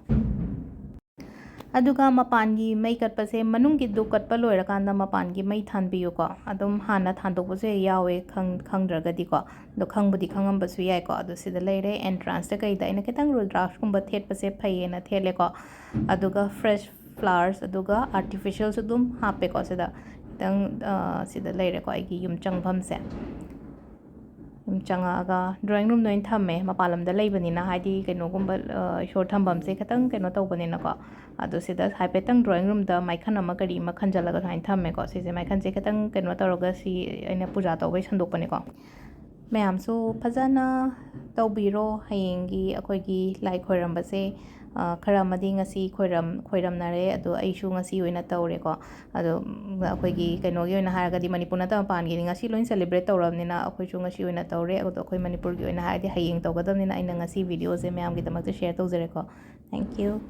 ꯑꯗꯨꯒ ꯃꯄꯥꯟꯒꯤ ꯃꯩ ꯀꯠꯄꯁꯦ, ꯃꯅꯨꯡꯒꯤ ꯙꯨꯞ ꯀꯠꯄ ꯂꯣꯏꯔꯀꯥꯟꯗ ꯃꯄꯥꯟꯒꯤ ꯃꯩ ꯊꯥꯟꯕꯤꯌꯨꯀꯣ꯫ ꯑꯗꯨꯝ ꯍꯥꯟꯅ ꯊꯥꯟꯗꯣꯛꯄꯁꯨ ꯍꯦꯛ ꯌꯥꯎꯋꯦ, ꯈꯪ-, ꯈꯪꯗ꯭ꯔꯒꯗꯤꯀꯣ꯫ ꯑꯗꯣ ꯈꯪꯕꯨꯗꯤ ꯈꯪꯉꯝꯕꯁꯨ ꯌꯥꯏꯀꯣ꯫ ꯑꯗꯣ ꯁꯤꯗ ꯂꯩꯔꯦ, entrance-ꯇ ꯀꯩꯗ ꯑꯩꯅ ꯈꯤꯇꯪ ꯔꯨꯗ꯭ꯔꯥꯛꯁꯀꯨꯝꯕ ꯊꯦꯠꯄꯁꯦ ꯐꯩꯌꯦꯅ ꯊꯦꯠꯂꯦꯀꯣ꯫ ꯑꯗꯨꯒ fresh flowers, ꯑꯗꯨꯒ artificial-ꯁꯨ ꯑꯗꯨꯝ ꯍꯥꯞꯄꯦꯀꯣ ꯁꯤꯗ꯫ ꯈꯤꯇꯪ, ꯑ, ꯁꯤꯗ ꯂꯩꯔꯦꯀꯣ ꯑꯩꯒꯤ ꯌꯨꯝ ꯆꯪꯐꯝꯁꯦ꯫ ꯌꯨꯝ ꯆꯪꯉꯛꯑꯒ drawing room-ꯗ ꯑꯣꯏꯅ ꯊꯝꯃꯦ, ꯃꯄꯥꯟ ꯂꯝꯗ ꯂꯩꯕꯅꯤꯅ, ꯍꯥꯏꯗꯤ ꯀꯩꯅꯣꯒꯨꯝꯕ, ꯑ, ꯏꯁꯣꯔ ꯊꯝꯐꯝꯁꯦ ꯈꯤꯇꯪ ꯀꯩꯅꯣ ꯇꯧꯕꯅꯤꯅꯀꯣ꯫ ꯑꯗꯣ ꯁꯤꯗ ꯍꯥꯏꯐꯦꯠꯇꯪ drawing room-ꯗ ꯃꯥꯏꯈꯟ ꯑꯃ ꯀꯔꯤ ꯑꯃ ꯈꯟꯖꯜꯂꯒ ꯁꯨꯃꯥꯏꯅ ꯊꯝꯃꯦꯀꯣ꯫ ꯁꯤꯁꯦ ꯃꯥꯏꯈꯟꯁꯦ ꯈꯤꯇꯪ ꯀꯩꯅꯣ ꯇꯧꯔꯒ ꯁꯤ ꯑꯩꯅ ꯄꯨꯖꯥ ꯇꯧꯕꯩ ꯁꯟꯗꯣꯛꯄꯅꯤꯀꯣ꯫ ꯃꯌꯥꯝꯁꯨ ꯐꯖꯅ ꯇꯧꯕꯤꯔꯣ꯫ ꯍꯌꯦꯡꯒꯤ ꯑꯩꯈꯣꯏꯒꯤ ꯂꯥꯏ ꯈꯣꯏꯔꯝꯕꯁꯦ, ꯑ, ꯈꯔ ꯑꯃꯗꯤ ꯉꯁꯤ ꯈꯣꯏꯔꯝ-, ꯈꯣꯏꯔꯝꯅꯔꯦ, ꯑꯗꯣ ꯑꯩꯁꯨ ꯉꯁꯤ ꯑꯣꯏꯅ ꯇꯧꯔꯦꯀꯣ꯫ ꯑꯗꯣ, ꯎꯝ, ꯑꯩꯈꯣꯏꯒꯤ ꯀꯩꯅꯣꯒꯤ ꯑꯣꯏꯅ ꯍꯥꯏꯔꯒꯗꯤ, ꯃꯅꯤꯄꯨꯔ ꯅꯠꯇꯕ ꯃꯄꯥꯟꯒꯤꯗꯤ ꯉꯁꯤ ꯂꯣꯏ celebrate ꯇꯧꯔꯕꯅꯤꯅ ꯑꯩꯈꯣꯏꯁꯨ ꯉꯁꯤ ꯑꯣꯏꯅ ꯇꯧꯔꯦ꯫ ꯑꯗꯣ ꯑꯩꯈꯣꯏ ꯃꯅꯤꯄꯨꯔꯒꯤ ꯑꯣꯏꯅ ꯍꯥꯏꯔꯗꯤ ꯍꯌꯦꯡ ꯇꯧꯒꯗꯕꯅꯤꯅ ꯑꯩꯅ ꯉꯁꯤ video-ꯁꯦ ꯃꯌꯥꯝꯒꯤꯗꯃꯛꯇ share ꯇꯧꯖꯔꯦꯀꯣ꯫ Thank you꯫